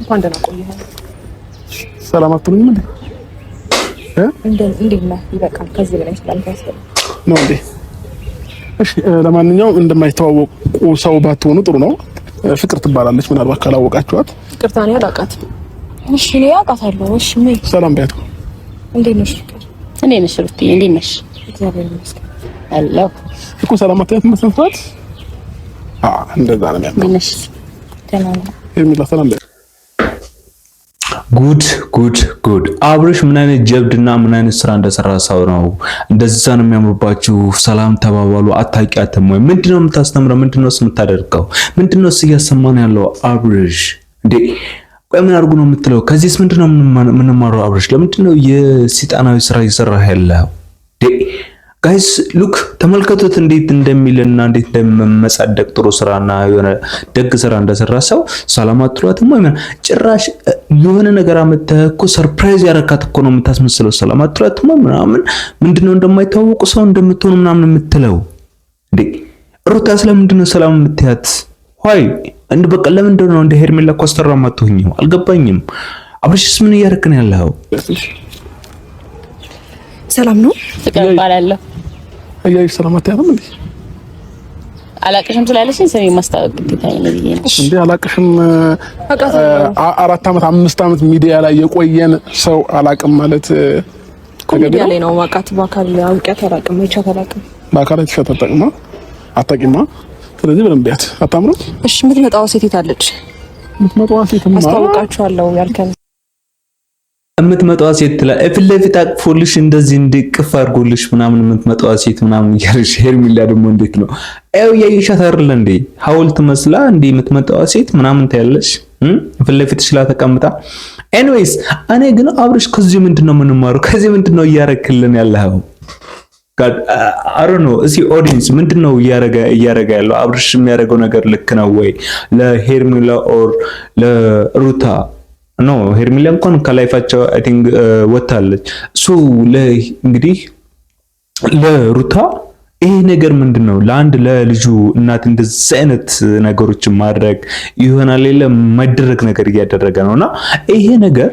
እንኳን ደህና ቆየህ። ሰላም አትሉኝም እንዴ? እንዴት ነህ? ይበቃል። ከዚህ በላይ ሰላም ያስፈልግ ነው እንዴ? እሺ፣ ለማንኛውም እንደማይተዋወቁ ሰው ባትሆኑ ጥሩ ነው። ፍቅር ትባላለች፣ ምናልባት ካላወቃችኋት። ይቅርታ፣ እኔ አላውቃትም። እሺ፣ እኔ አውቃታለሁ። እሺ፣ ምን ሰላም በያት። እንዴት ነሽ ፍቅር? እንዴት ነሽ ሩትዬ? እንዴት ነሽ? እግዚአብሔር ይመስገን አለሁ። እኮ ሰላም አትያትም በስነ ስርዓት? አዎ፣ እንደዛ ነው የሚያምረው። እንዴት ነሽ? ደህና ነኝ። ሄርሜላ ሰላም በያት። ጉድ ጉድ ጉድ! አብርሽ ምን አይነት ጀብድና ምን አይነት ስራ እንደሰራ ሰው ነው። እንደዛ ነው የሚያምርባችሁ። ሰላም ተባባሉ። አታውቂያትም ወይ? ምንድነው የምታስተምረው? ምንድነው የምታደርገው? ምንድነው እያሰማን ያለው አብርሽ እንዴ? ቆይ ምን አድርጉ ነው የምትለው? ከዚህስ ምንድነው የምንማረው? አብርሽ ለምንድነው የሰይጣናዊ ስራ እየሰራህ ያለው? Guys, look፣ ተመልከቱት እንዴት እንደሚልና እንዴት እንደሚመጻደቅ፣ ጥሩ ስራና የሆነ ደግ ስራ እንደሰራ ሰው። ሰላም አትሏትም ወይ? ጭራሽ የሆነ ነገር አመተህ እኮ surprise ያረካት እኮ ነው የምታስመስለው። ሰላም አትሏትም ወይ ምናምን፣ ምንድነው እንደማይታወቁ ሰው እንደምትሆኑ ምናምን የምትለው እንዴ? ሩታ ስለምንድነው ሰላም የምትያት? Why? እንደ በቃ ለምንድን ነው እንደ ሄርሜላ ኮስተራ የማትሆኚው? አልገባኝም። አብርሽስ ምን እያደረክ ነው ያለኸው? ሰላም ነው። ፍቅር እባላለሁ። እያየሽ ሰላም አትያትም እንዴ? አላቅሽም ስላለሽኝ ስሜን ማስታወቅ ግዴታ ነው ብዬ ነው። እንዴ፣ አላቅሽም? 4 አመት 5 አመት ሚዲያ ላይ የቆየን ሰው አላቅም ማለት ሚዲያ ላይ ነው ማውቃት፣ በአካል አውቂያት አላውቅም፣ አይቻት አላውቅም። በአካል አይተሻት አታውቂማ? አታውቂማ? ስለዚህ በደንብ ቢያት አታምሩም? እሺ፣ የምትመጣዋ ሴት የት አለች? የምትመጣዋ ሴትማ አስተዋውቃችኋለሁ ያልከን የምትመጣዋ ሴት ፊት ለፊት አቅፎልሽ እንደዚህ እንዲቅፍ አድርጎልሽ ምናምን የምትመጣዋ ሴት ምናምን እያለሽ፣ ሄርሜላ ደግሞ እንዴት ነው ያው እያየሻት አይደለ እንዴ? ሐውልት መስላ እንዴ የምትመጣዋ ሴት ምናምን ታያለሽ ፊት ለፊትሽ ላይ ተቀምጣ። Anyways፣ እኔ ግን አብርሽ ከዚህ ምንድነው የምንማረው? ከዚህ ምንድነው እያረክልን ያለኸው? I don't know። እስኪ audience፣ ምንድነው እያረገ ያለው አብርሽ? የሚያደርገው ነገር ልክ ነው ወይ? ለሄርሜላ or ለሩታ፣ no፣ ሄርሜላ እንኳን ከ life ኣቸው I think ወጥታለች። እሱ እንግዲህ ለሩታ ይሄ ነገር ምንድን ነው? ለአንድ ለልጁ እናት እንደዚህ አይነት ነገሮችን ማድረግ ይሆናል የለ የማይደረግ ነገር እያደረገ ነውና ይሄ ነገር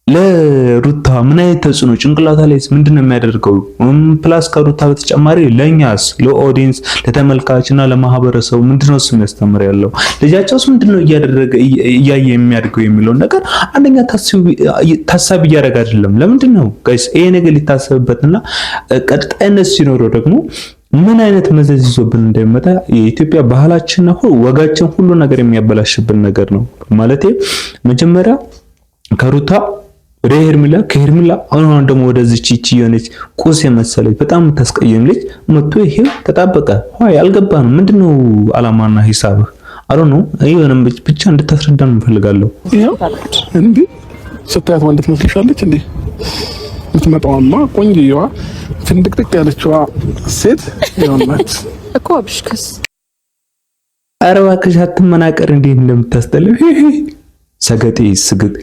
ለሩታ ምን አይነት ተጽዕኖ፣ ጭንቅላቷ ላይ ምንድን ነው የሚያደርገው? Plus ከሩታ በተጨማሪ ለኛስ፣ ለ audience፣ ለተመልካች እና ለማህበረሰቡ ምንድነው እሱ የሚያስተምር ያለው? ልጃቸውስ ምንድነው እያደረገ እያየ የሚያድገው የሚለውን ነገር አንደኛ ታሳቢ እያደረገ አይደለም። ለምንድን ነው guys? ይሄ ነገር ሊታሰብበትና ቀጣይነት ሲኖረው ደግሞ ምን አይነት መዘዝ ይዞብን እንደሚመጣ፣ የኢትዮጵያ ባህላችን ወጋችን ሁሉ ነገር የሚያበላሽብን ነገር ነው። ማለቴ መጀመሪያ ከሩታ ወደ ሄርሚላ፣ ከሄርሚላ አሁን ደግሞ ወደዚች ይቺ የሆነች ቁስ የመሰለች በጣም የምታስቀይም ልጅ መጥቶ ይሄው ተጣበቀ። Why? አልገባንም። ምንድነው አላማና ሂሳብህ? I don't know። የሆነም ብቻ እንድታስረዳን እንፈልጋለሁ። ይኸው እንዴ፣ ስታያት ወንድ ትመስልሻለች እንዴ? የምትመጣዋማ ቆንጆዋ ፍንድቅድቅ ያለችዋ ሴት ይሆናት። እኮ አብሽከስ። ኧረ እባክሽ አትመናቀር። እንዴት እንደምታስጠላው ሰገጤ ስግጥ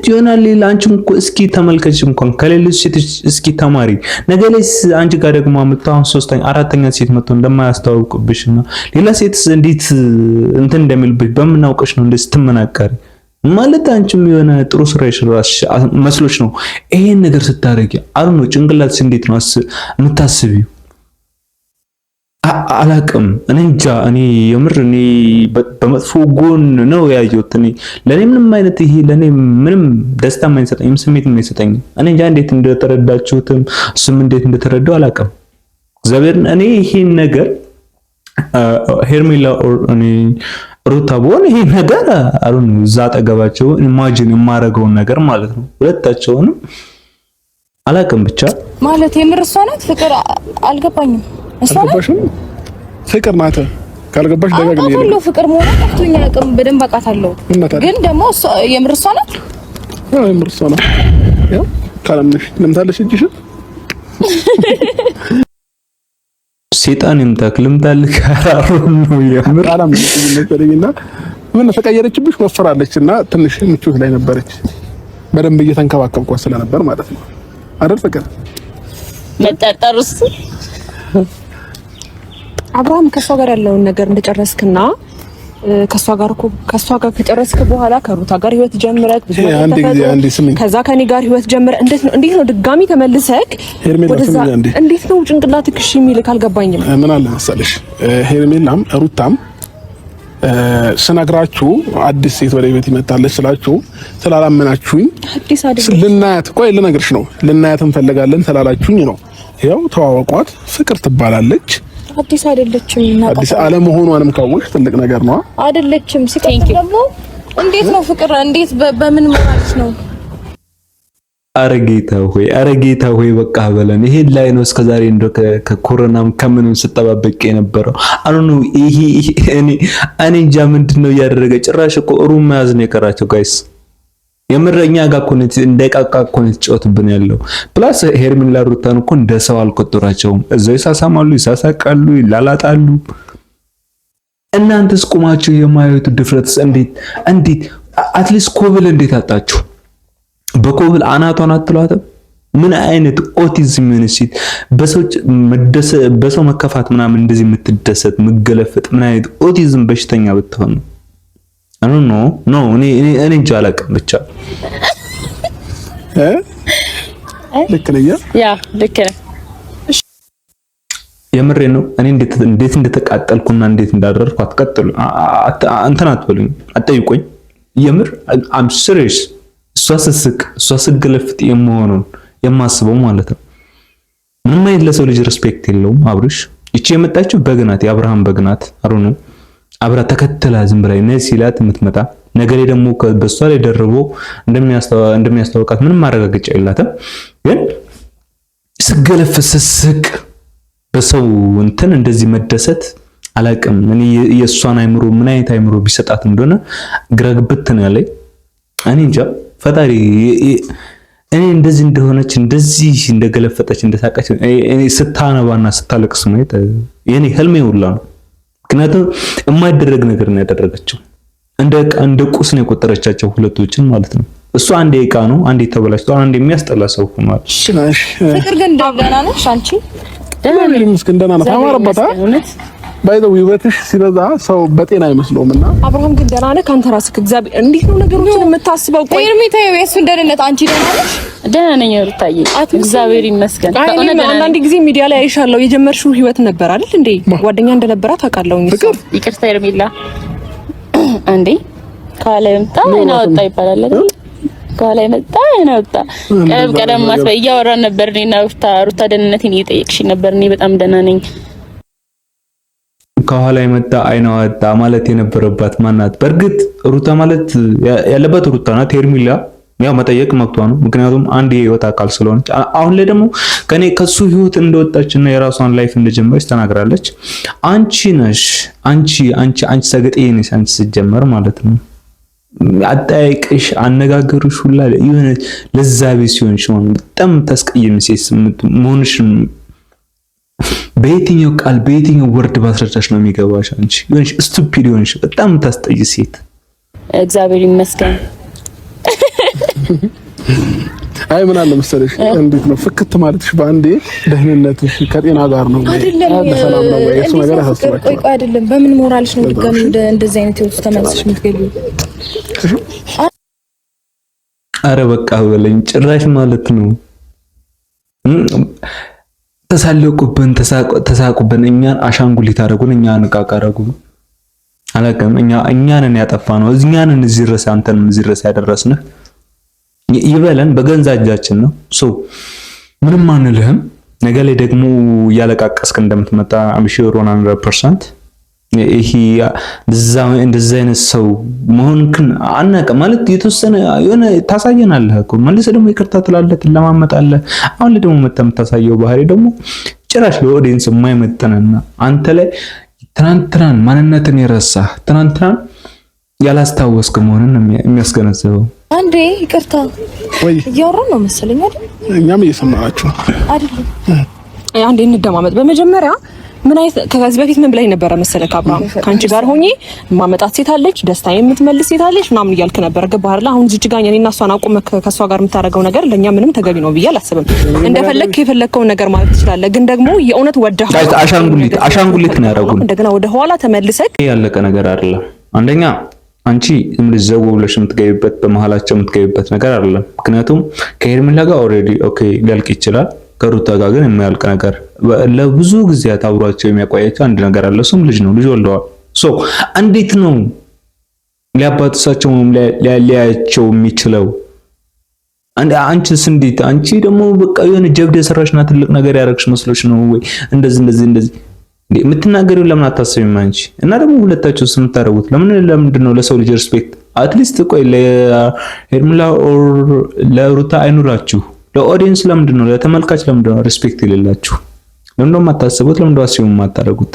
ይሆናል። ሌላ አንቺም እኮ እስኪ ተመልከች እንኳን ከሌሎች ሴቶች እስኪ ተማሪ። ነገ ላይ አንቺ ጋር ደግሞ አምጥቶ አሁን ሶስተኛ አራተኛ ሴት መጥቶ እንደማያስተዋውቅብሽና ሌላ ሴት እንዴት እንትን እንደሚልብሽ በምናውቅሽ ነው እንደዚህ ስትመናቀሪ። ማለት አንቺም የሆነ ጥሩ ስራ የሰራሽ መስሎሽ ነው ይሄን ነገር ስታደርጊ። አሩ ነው፣ ጭንቅላትሽ እንዴት ነው የምታስቢው? አላቅም፣ እኔ እንጃ። እኔ የምር እኔ በመጥፎ ጎን ነው ያየሁት። እኔ ለኔ ምንም አይነት ይሄ ለኔ ምንም ደስታ የማይሰጠኝም ስሜት የማይሰጠኝም። እኔ እንጃ እንዴት እንደተረዳችሁትም እሱም እንዴት እንደተረዳው አላቅም። እግዚአብሔርን እኔ ይሄን ነገር ሄርሜላ or እኔ ሩታ ብሆን ይሄ ነገር አሁን እዛ አጠገባቸው imagine የማረገውን ነገር ማለት ነው። ሁለታቸውንም አላቅም ብቻ። ማለት የምር እሷ ናት ፍቅር? አልገባኝም። እሷ ናት? አልገባሽም? ፍቅር ናት። ካልገባሽ ደጋግሜ አውቃታለሁ። ፍቅር መሆኗ ጠፍቶኝ አያውቅም። በደንብ አውቃታለሁ። እና ታዲያ? ግን ደግሞ የምር እሷ ናት? አዎ፣ የምር እሷ ናት። ያው ካላመንሽ ልምታለሽ እጅሽን። ሴጣን ይምታክ፣ ልምታልክ አራሩን ነው የምር። አላመንሽም መሰለኝና ምን ተቀየረችብሽ? ወፍራለች እና ትንሽ ምቾት ላይ ነበረች። በደንብ እየተንከባከብኳት ስለነበር ማለት ነው አይደል ፍቅር? መጠርጠሩስ? አብርሃም ከእሷ ጋር ያለውን ነገር እንደጨረስክና ከሷ ጋር እኮ ከሷ ጋር ከጨረስክ በኋላ ከሩታ ጋር ህይወት ጀምረክ ብዙ ይሄ አንድ ጊዜ አንዴ ስሚኝ። ከዛ ከኔ ጋር ህይወት ጀምረህ እንዴት ነው ድጋሚ ተመልሰክ ሄርሜላ ወደዛ ስሚኝ አንዴ። እንዴት ነው ጭንቅላትህ እሺ የሚልክ አልገባኝም። ምን አለ መሰለሽ፣ ሄርሜላም ሩታም ስነግራችሁ አዲስ ሴት ወደ ቤት ይመጣለች ስላችሁ ስላላመናችሁኝ አዲስ አይደለም። ልናያት፣ ቆይ ልነግርሽ ነው፣ ልናያት እንፈልጋለን ስላላችሁኝ ነው። ያው ተዋወቋት፣ ፍቅር ትባላለች። አዲስ አይደለችም። አዲስ አለመሆኗንም ካወቅሽ ትልቅ ነገር ነው። አይደለችም። ሲቀጥል ደግሞ እንዴት ነው ፍቅር እንዴት በምን ሞራልሽ ነው? አረ ጌታ ሆይ፣ አረ ጌታ ሆይ፣ በቃ በለን። ይሄን ላይ ነው እስከዛሬ እንደው ከኮሮናም ከምንም ስጠባበቅ የነበረው። አሁን ይሄ እኔ እንጃ ምንድን ነው እያደረገ። ጭራሽ እኮ room መያዝ ነው የቀራቸው guys። የምረኛ ጋር እኮ ነው እንደ ዕቃ እኮ ነው የተጫወቱብን ያለው። Plus ሄርሜላ ሩታን እኮ እንደ ሰው አልቆጠሯቸውም። እዛው ይሳሳማሉ፣ ይሳሳቃሉ፣ ይላላጣሉ። እናንተስ ቁማችሁ የማየቱ ድፍረትስ እንዴት እንዴት at least ኮብል እንዴት አጣችሁ? በኮብል አናቷን አትሏትም? ምን አይነት ኦቲዝም የሆነች ሴት፣ በሰው መከፋት ምናምን እንደዚህ የምትደሰት የምትገለፍጥ ምን አይነት ኦቲዝም በሽተኛ ብትሆን ነው? No, no፣ እኔ እኔ እንጃ አላውቅም ብቻ። ልክ ነኝ። Yeah፣ ልክ ነህ። የምሬ ነው። እኔ እንዴት እንዴት እንደተቃጠልኩና እንዴት እንዳደረግኩ አትቀጥሉ፣ እንትን አትበሉኝ፣ አትጠይቁኝ። የምር I'm serious። እሷ ስትስቅ እሷ ስትገለፍጥ የመሆኑን የማስበው ማለት ነው። ምንም አይነት ለሰው ልጅ respect የለውም አብርሽ። ይቺ የመጣችው በግናት የአብርሃም በግናት አሩኑ አብራ ተከትላ ዝም ብላ ነይ ሲላት የምትመጣ ነገ ላይ ደግሞ በሷ ላይ ደርቦ እንደሚያስተዋውቃት ምንም ማረጋገጫ የላትም። ግን ስገለፍ ስስቅ በሰው እንትን እንደዚህ መደሰት አላቅም። እኔ የእሷን አይምሮ ምን አይነት አይምሮ ቢሰጣት እንደሆነ ግራ ግብት ነው ያለኝ። እኔ እንጃ ፈጣሪ፣ እኔ እንደዚህ እንደሆነች እንደዚህ እንደገለፈጠች እንደሳቀች እኔ ስታነባና ስታለቅስ ማየት የኔ ህልሜ ሁላ ነው። ምክንያቱም የማይደረግ ነገር ነው ያደረገችው። እንደ ዕቃ እንደ ቁስ ነው የቆጠረቻቸው ሁለቶችን ማለት ነው። እሱ አንዴ ዕቃ ነው፣ አንዴ ተበላሽቷል፣ አንዴ የሚያስጠላ ሰው ሆኗል። ፍቅር ግን ደህና ነሽ አንቺ? እግዚአብሔር ይመስገን ደህና ናት። አማረባት። By the way ውበትሽ ሲበዛ ሰው በጤና አይመስለውም። እና አብርሃም ግን ደህና ነህ? ከአንተ ራስህ እግዚአብሔር እንዴት ነው ነገሮችን የምታስበው? ቆይ ኤርሚ ተይው፣ የእሱን ደህንነት። አንቺ ደህና ነሽ? ደህና ነኝ ሩታዬ፣ እግዚአብሔር ይመስገን። አይ እኔም አንዳንድ ጊዜ ሚዲያ ላይ አይሻለሁ። የጀመርሽው ህይወት ነበር አይደል እንዴ? ጓደኛ እንደነበራት አውቃለሁ። ፍቅር ይቅርታ ሄርሜላ፣ እንዴ ከኋላ የመጣ አይና ወጣ ይባላል አይደል? ከኋላ የመጣ አይና ወጣ። ቀደም ቀደም ማስበ እያወራን ነበር እኔና ሩታ። ሩታ ደህንነቴን እየጠየቅሽኝ ነበር። እኔ በጣም ደህና ነኝ። ከኋላ የመጣ አይና ወጣ ማለት የነበረባት ማናት? በእርግጥ ሩታ ማለት ያለባት ሩታ ናት። ሄርሜላ ያው መጠየቅ መብቷ ነው። ምክንያቱም አንድ የህይወት አካል ስለሆነች፣ አሁን ላይ ደግሞ ከኔ ከሱ ህይወት እንደወጣች እና የራሷን life እንደጀመረች ተናግራለች። አንቺ ነሽ፣ አንቺ አንቺ አንቺ ሰገጤ ነሽ አንቺ ስትጀመር ማለት ነው። አጠያየቅሽ፣ አነጋገርሽ ሁላ የሆነ ለዛ ቤት ሲሆን ሲሆን በጣም ታስቀይም ሴት መሆንሽ በየትኛው ቃል በየትኛው word ባስረዳሽ ነው የሚገባሽ? አንቺ የሆነሽ stupid የሆንሽ በጣም ታስጠይ ሴት። እግዚአብሔር ይመስገን። አይ ምን አለ መሰለሽ፣ እንዴት ነው ፍክት ማለትሽ በአንዴ ደህንነትሽ ከጤና ጋር ነው ወይ አይደለም? በሰላም ነው ወይ? እሱ ነገር ያሳስባቸዋል። ቆይ ቆይ፣ አይደለም። በምን ሞራልሽ ነው ድጋሚ እንደዚህ አይነት ህይወት ውስጥ ተመልሰሽ የምትገቢው? አረ በቃ በለኝ ጭራሽ ማለት ነው። ተሳለቁብን፣ ተሳቁብን፣ እኛን አሻንጉሊት አደረጉን፣ እኛን ዕቃ አደረጉን። አላውቅም። እኛ እኛንን ያጠፋ ነው፣ እኛንን እዚህ ድረስ አንተንም እዚህ ድረስ ያደረስንህ ይበለን፣ በገንዛ እጃችን ነው። So ምንም አንልህም። ነገ ላይ ደግሞ እያለቃቀስክ እንደምትመጣ I'm sure 100%። ይሄ እንደዛ አይነት ሰው መሆንክን አናውቅም። ማለት የተወሰነ የሆነ ታሳየናለህ እኮ፣ መልሰህ ደግሞ ይቅርታ ትላለህ፣ ትለማመጣለህ። አሁን ላይ ደግሞ መተህ የምታሳየው ባህሪ ደግሞ ጭራሽ ለ audience የማይመጥንና አንተ ላይ ትናንትናን ማንነትን የረሳህ፣ ትናንትናን ያላስታወስክ መሆንን ነው የሚያስገነዝበው። አንዴ ይቅርታ ወይ እያወራን ነው መሰለኝ አይደል? እኛም እየሰማናችሁ አይደለም? አንዴ እንደማመጥ። በመጀመሪያ ምን አይነት ከዚህ በፊት ምን ብላኝ ነበረ መሰለህ? አብርሃም ከአንቺ ጋር ሆኜ ማመጣት ሴት አለች፣ ደስታ የምትመልስ ሴት አለች ምናምን እያልክ ነበር። ገባህ አይደል? አሁን እዚህ ጋር እኔና እሷን አቁመህ ከእሷ ጋር የምታደርገው ነገር ለእኛ ምንም ተገቢ ነው ብዬ አላስብም። እንደፈለግክ የፈለግከውን ነገር ማለት ትችላለህ፣ ግን ደግሞ የእውነት ወደህ አሻንጉሊት አሻንጉሊት ነው ያደረጉን። እንደገና ወደ ኋላ ተመልሰህ ያለቀ ነገር አይደለም። አንደኛ አንቺ ዝም ብለሽ ዘው ብለሽ የምትገቢበት በመሀላቸው የምትገቢበት ነገር አይደለም። ምክንያቱም ከሄርሜላ ጋር already okay ሊያልቅ ይችላል። ከሩታ ጋር ግን የማያልቅ ነገር ለብዙ ጊዜያት አብሯቸው የሚያቆያቸው አንድ ነገር አለ። እሱም ልጅ ነው። ልጅ ወልደዋል። So እንዴት ነው ሊያባጥሳቸው ሊያያቸው የሚችለው? አንቺስ እንዴት? አንቺ ደግሞ በቃ የሆነ ጀብድ የሰራሽና ትልቅ ነገር ያደረግሽ መስሎሽ ነው ወይ እንደዚህ እንደዚህ እንደዚህ የምትናገሪው? ለምን አታስቢም አንቺ? እና ደግሞ ሁለታችሁ የምታደርጉት ለምን ለምንድን ነው? ለሰው ልጅ respect at least ቆይ ለሄርሜላ or ለሩታ አይኑራችሁ፣ ለ audience ለምንድን ነው፣ ለተመልካች ለምንድን ነው respect የሌላችሁ? ለምንድን ነው የማታስቡት? ለምንድን ነው assume የማታደርጉት?